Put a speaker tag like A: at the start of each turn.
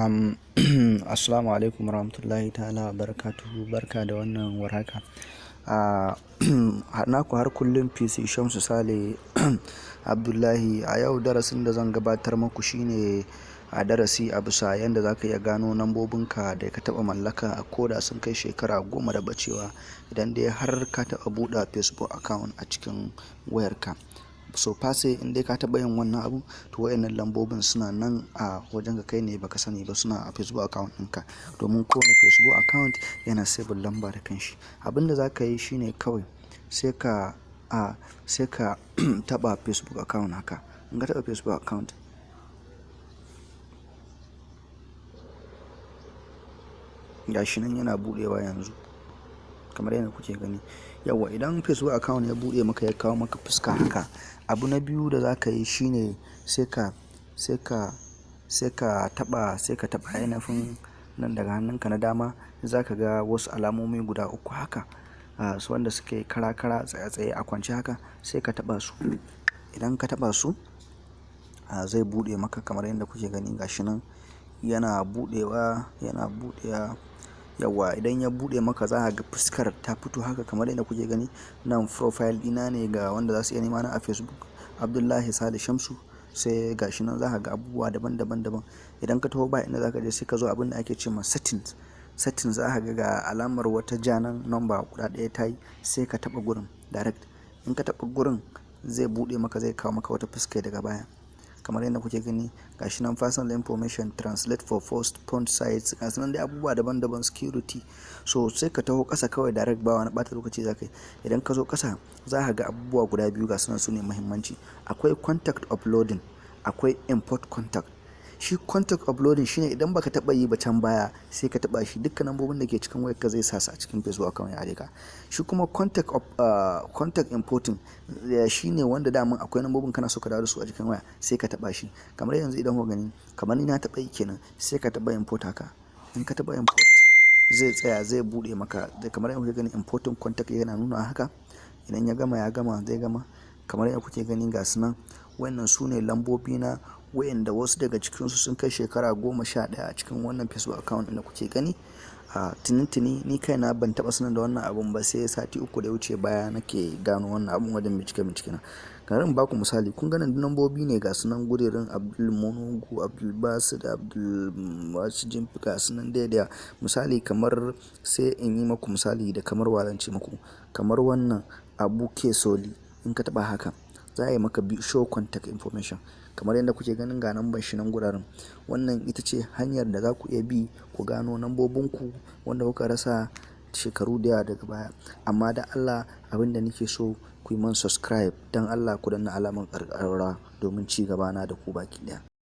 A: Assalamu alaikum warahmatullahi ta'ala wabarakatuhu. Barka da wannan warhaka. Naku har kullum PC Shamsu Sale Abdullahi. A yau darasin da zan gabatar muku shine a darasi a bisa yanda za ka iya gano lambobinka da ka taɓa mallaka a ko da sun kai shekara 10 da ɓacewa, idan dai har ka taɓa buɗe Facebook account a cikin wayarka. So fase in dai ka taɓa yin wannan abu, to wayannan lambobin suna nan a wajen ka, kai ne baka sani ba, suna a Facebook account ɗinka. Domin kowane Facebook account yana saving lamba da kanshi. Abin da za ka yi shine kawai sai ka taɓa Facebook account haka. In ka taɓa Facebook account, gashi nan yana buɗewa yanzu kamar yadda kuke gani. Yauwa, idan Facebook account ya buɗe maka, ya kawo maka fuska haka, abu na biyu da za ka yi shine sai ka taɓa ainafin nan daga hannunka na dama. Za ka ga wasu alamomi guda uku haka, su wanda suke kara kara, tsaye tsaye a kwance haka, sai ka taɓa su. Idan ka taɓa su, zai buɗe maka kamar yadda kuke gani. Gashi nan yana buɗewa, yana buɗewa. Yauwa, idan ya buɗe maka, za ka ga fuskar ta fito haka kamar yadda kuke gani. Nan profile ɗina ne, ga wanda za su iya nema na a Facebook, Abdullahi Sale Shamsu. Sai gashi nan za ka ga abubuwa daban daban daban. Idan ka taho, ba inda za ka je, sai ka zo abin da ake ce ma settings. Settings, za ka ga alamar wata ja nan, number guda ɗaya ta yi, sai ka taɓa gurin direct. In ka taɓa gurin, zai buɗe maka, zai kawo maka wata fuska daga baya kamar yadda kuke gani. Gashi nan personal information, translate for post, font size, gasu nan dai abubuwa daban daban, security. So sai ka taho ƙasa kawai direct, ba wani ɓata lokaci za ka yi. Idan ka zo ƙasa, za ka ga abubuwa guda biyu, gasu nan, su ne muhimmanci. Akwai contact uploading, akwai import contact. Shi contact uploading shine idan baka taɓa yi ba can baya, sai ka taɓa shi, dukkan lambobin da ke cikin wayarka zai sa su a cikin Facebook account ya aje ka. Shi kuma contact importing shine wanda daman akwai lambobin kana so ka dawo da su a cikin waya, sai ka taɓa shi. Kamar yanzu idan kuka gani, kamar ni na taɓa yi kenan, sai ka taɓa import haka. In ka taɓa import, zai tsaya, zai buɗe maka kamar yadda kuke gani, importing contact yana nuna haka. Idan ya gama, ya gama, zai gama kamar yadda kuke gani. Ga su nan, wannan su ne lambobi na wayanda wasu daga cikinsu sun kai shekara 11 a cikin wannan Facebook account ɗin da kuke gani. A tuni ni kaina ban taɓa sanin da wannan abun ba, sai sati 3 da ya wuce baya nake gano wannan abun wajen bincike bincike na. Bari in baku misali. Kun ga nan lambobi ne, ga su nan, gurerin Abdul Monogu, Abdul Basit, Abdul wasu Jimfi, ga su nan dai da misali. Kamar sai in yi maku misali da kamar wa zan ce muku, kamar wannan Abu K Soli. In ka taɓa haka, za a yi maka show contact information kamar yadda kuke ganin, ga namban shi nan guraren. Wannan ita ce hanyar da za ku iya bi ku gano lambobinku wanda kuka rasa shekaru da yawa daga baya. Amma da Allah, abin da nake so, ku yi man subscribe. Don Allah ku danna alamar ƙararrawa domin ci gaba na da ku baki ɗaya.